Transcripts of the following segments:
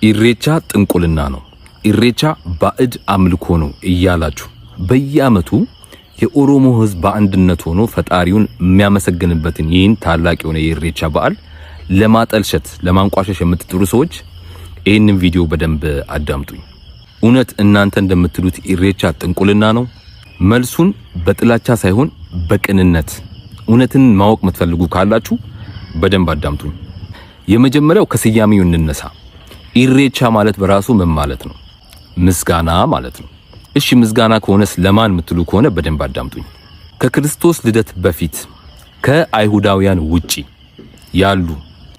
ኢሬቻ ጥንቁልና ነው፣ ኢሬቻ ባዕድ አምልኮ ነው እያላችሁ በየዓመቱ የኦሮሞ ሕዝብ በአንድነት ሆኖ ፈጣሪውን የሚያመሰግንበትን ይህን ታላቅ የሆነ የኢሬቻ በዓል ለማጠልሸት፣ ለማንቋሸሽ የምትጥሩ ሰዎች ይህንን ቪዲዮ በደንብ አዳምጡኝ። እውነት እናንተ እንደምትሉት ኢሬቻ ጥንቁልና ነው? መልሱን በጥላቻ ሳይሆን በቅንነት እውነትን ማወቅ የምትፈልጉ ካላችሁ በደንብ አዳምጡኝ። የመጀመሪያው ከስያሜው እንነሳ። ኢሬቻ ማለት በራሱ ምን ማለት ነው? ምስጋና ማለት ነው። እሺ፣ ምስጋና ከሆነስ ለማን የምትሉ ከሆነ በደንብ አዳምጡኝ። ከክርስቶስ ልደት በፊት ከአይሁዳውያን ውጪ ያሉ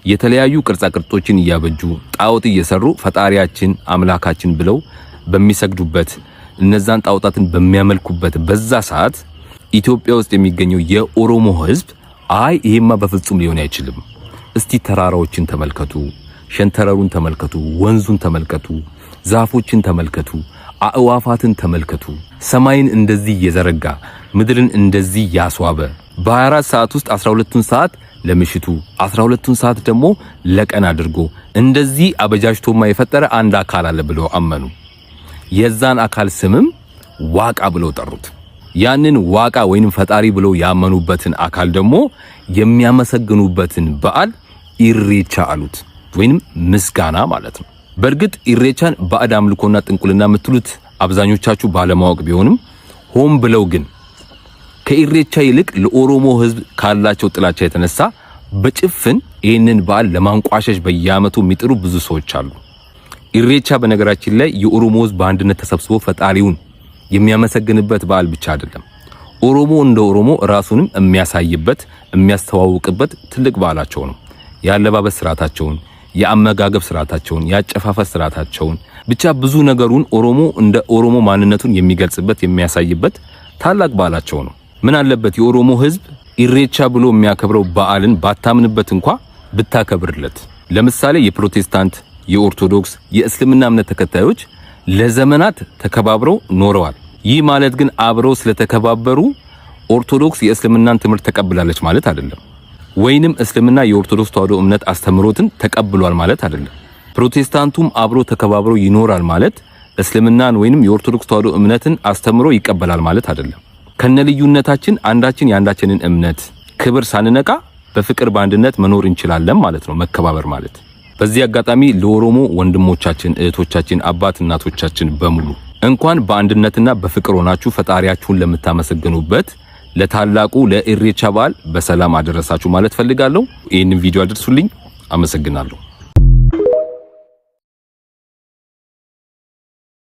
የተለያዩ ቅርጻ ቅርጾችን እያበጁ፣ ጣዖት እየሰሩ፣ ፈጣሪያችን አምላካችን ብለው በሚሰግዱበት፣ እነዛን ጣዖታትን በሚያመልኩበት በዛ ሰዓት ኢትዮጵያ ውስጥ የሚገኘው የኦሮሞ ሕዝብ አይ፣ ይሄማ በፍጹም ሊሆን አይችልም። እስቲ ተራራዎችን ተመልከቱ፣ ሸንተረሩን ተመልከቱ፣ ወንዙን ተመልከቱ፣ ዛፎችን ተመልከቱ፣ አእዋፋትን ተመልከቱ። ሰማይን እንደዚህ እየዘረጋ፣ ምድርን እንደዚህ ያስዋበ፣ በ24 ሰዓት ውስጥ 12ቱን ሰዓት ለምሽቱ፣ 12ቱን ሰዓት ደግሞ ለቀን አድርጎ እንደዚህ አበጃጅቶማ የፈጠረ አንድ አካል አለ ብለው አመኑ። የዛን አካል ስምም ዋቃ ብለው ጠሩት። ያንን ዋቃ ወይንም ፈጣሪ ብለው ያመኑበትን አካል ደግሞ የሚያመሰግኑበትን በዓል ኢሬቻ አሉት፣ ወይንም ምስጋና ማለት ነው። በእርግጥ ኢሬቻን ባዕድ አምልኮና ጥንቁልና የምትሉት አብዛኞቻችሁ ባለማወቅ ቢሆንም ሆን ብለው ግን ከኢሬቻ ይልቅ ለኦሮሞ ሕዝብ ካላቸው ጥላቻ የተነሳ በጭፍን ይህንን በዓል ለማንቋሸሽ በየዓመቱ የሚጥሩ ብዙ ሰዎች አሉ። ኢሬቻ በነገራችን ላይ የኦሮሞ ሕዝብ በአንድነት ተሰብስቦ ፈጣሪውን የሚያመሰግንበት በዓል ብቻ አይደለም። ኦሮሞ እንደ ኦሮሞ ራሱንም የሚያሳይበት፣ የሚያስተዋውቅበት ትልቅ በዓላቸው ነው። የአለባበስ ስርዓታቸውን፣ የአመጋገብ ስርዓታቸውን፣ የአጨፋፈር ስርዓታቸውን፣ ብቻ ብዙ ነገሩን ኦሮሞ እንደ ኦሮሞ ማንነቱን የሚገልጽበት፣ የሚያሳይበት ታላቅ በዓላቸው ነው። ምን አለበት የኦሮሞ ሕዝብ ኢሬቻ ብሎ የሚያከብረው በዓልን ባታምንበት እንኳ ብታከብርለት? ለምሳሌ የፕሮቴስታንት፣ የኦርቶዶክስ፣ የእስልምና እምነት ተከታዮች ለዘመናት ተከባብረው ኖረዋል። ይህ ማለት ግን አብረው ስለተከባበሩ ኦርቶዶክስ የእስልምናን ትምህርት ተቀብላለች ማለት አይደለም። ወይንም እስልምና የኦርቶዶክስ ተዋሕዶ እምነት አስተምሮትን ተቀብሏል ማለት አይደለም። ፕሮቴስታንቱም አብሮ ተከባብሮ ይኖራል ማለት እስልምናን ወይንም የኦርቶዶክስ ተዋሕዶ እምነትን አስተምሮ ይቀበላል ማለት አይደለም። ከነልዩነታችን አንዳችን የአንዳችንን እምነት ክብር ሳንነካ በፍቅር በአንድነት መኖር እንችላለን ማለት ነው መከባበር ማለት። በዚህ አጋጣሚ ለኦሮሞ ወንድሞቻችን፣ እህቶቻችን፣ አባት እናቶቻችን በሙሉ እንኳን በአንድነትና በፍቅር ሆናችሁ ፈጣሪያችሁን ለምታመሰግኑበት ለታላቁ ለኢሬቻ በዓል በሰላም አደረሳችሁ ማለት ፈልጋለሁ። ይህንን ቪዲዮ አድርሱልኝ። አመሰግናለሁ።